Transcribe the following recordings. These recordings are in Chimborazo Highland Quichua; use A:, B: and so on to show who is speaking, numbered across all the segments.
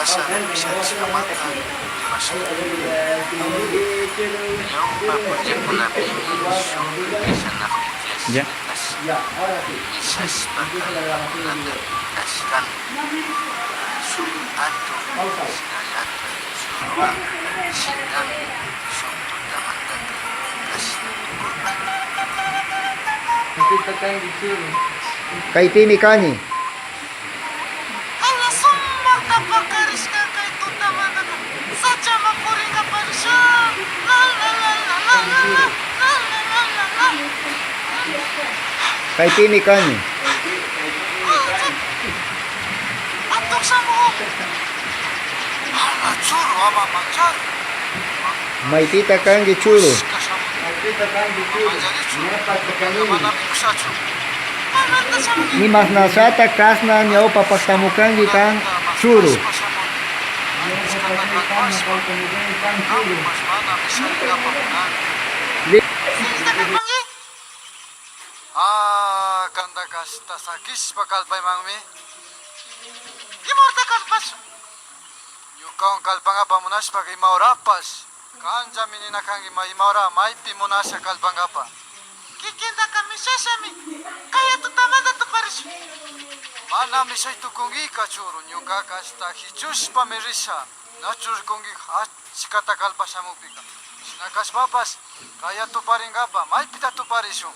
A: Kalpasha misharishcamanta rimashun.
B: Ñaupa punllacunapimi shuj mishanajuj tiyashca cashca. Mishashpa callpacunata cashcami. Shuj atum shinallataj churuan shinami shuj tutamantaca cashna tucurca.
C: Caipimi cani.
A: Ala sumajta pacarishca cai tutamantaka sachaman puringapa risha la la la la la la la la la la la la.
C: Caipimi cani.
A: Atuj shamuj. Ala churu ama manchari.
C: Maipita cangui churu. Imashnashata cashna ñaupa pajtamucangui can churu.
A: Ah, candaca ashta saquishpa calpaimanmi. Imahorata calpashun? Ñucahuan calpangapa munashpaca ima horapash canllami nina cangui ima hora maipi munasha calpangapa. Kikintaca mishashami caya tutamanta tuparishun. Mana mishai tucunguica churu, ñucaca ashta jichushpami risha. Nachu ricungui achcata calpashamujpica. Shina cashpapash caya tuparingapa maipita tuparishun?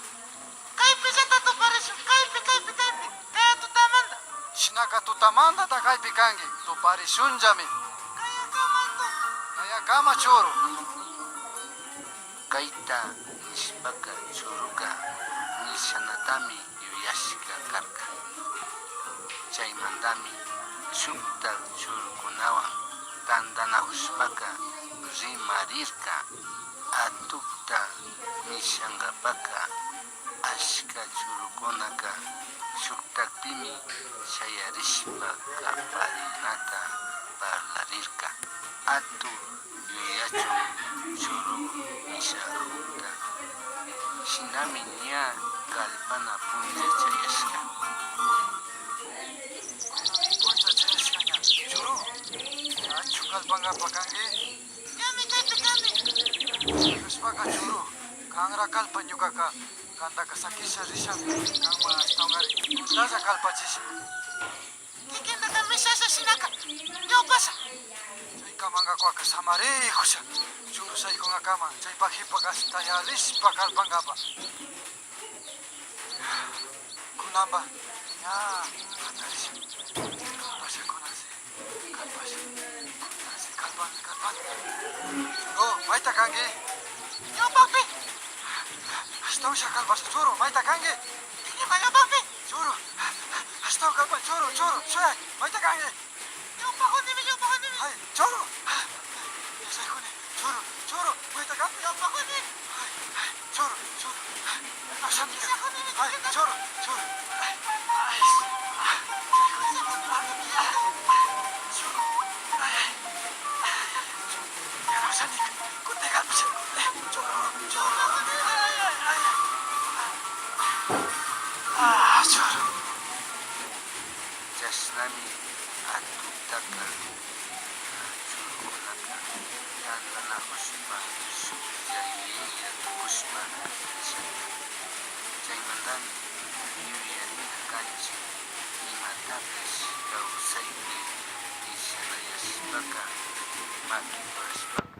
A: Caipillata tuparishun, caipi, caipi, caipi, caya tutamanta. Shinaca tutamantata caipi cangui, tuparishunllami. Cayacama, cayacama churu.
B: Caita nishpaca churuca mishanatami yuyashca carca. Chaimantami shujtaj churucunahuan tandanacushpaca rimarirca. Atujta mishangapaca achca churucunaca shujtajpimi shayarishpa caparinata parlarirca. Atuj yuyachun churu mishajujta. Shinami ña callpana punlla chayashca.
A: Punlla chayashca ña. Churu, ñachu callpangapa cangui? Ñami caipi cani. Cashpaca churu, canra callpa ñucaca cantaca saquisha rishami. Canman ashtahuangari puntalla callpachisha. Kikintaca mishasha shinaca ñaupasha. Chaicamangacuaca samarijusha. Churu shaicungacama chaipa jipaca ashta yalishpa callpangapa. Cunamba ña jatarisha. Callpasha cunansi. Callpasha. Cunansi callpani callpani. Churu, maita cangui? Ñaupajpi. Ashtahuan callpasha churu, maita cangui? Ñaupajpi. Churu, ashtahuan callpa, churu, churu, shuyai, maita cangui? Ñaupajunimi, ñaupajunimi. Hay, churu. Shaicuni, churu, churu, maita cangui? Ñaupajuni. Hay, hay, churu, churu. Ashanika. Hay, churu, churu. Hay, ay, shaicuni. Churu. Ay, ay. Churu. Ashanika. Kutin callpasha. Churu, churu. Ay, ay, ay. Ah, churu.
B: Chashnami atujtaca churucunaca tandanacushpa shujlla yuyalla tucushpa misharca. Chaimantami yuyarina canchij imatapish causaipi mishanayashpaca maquipurashpaca.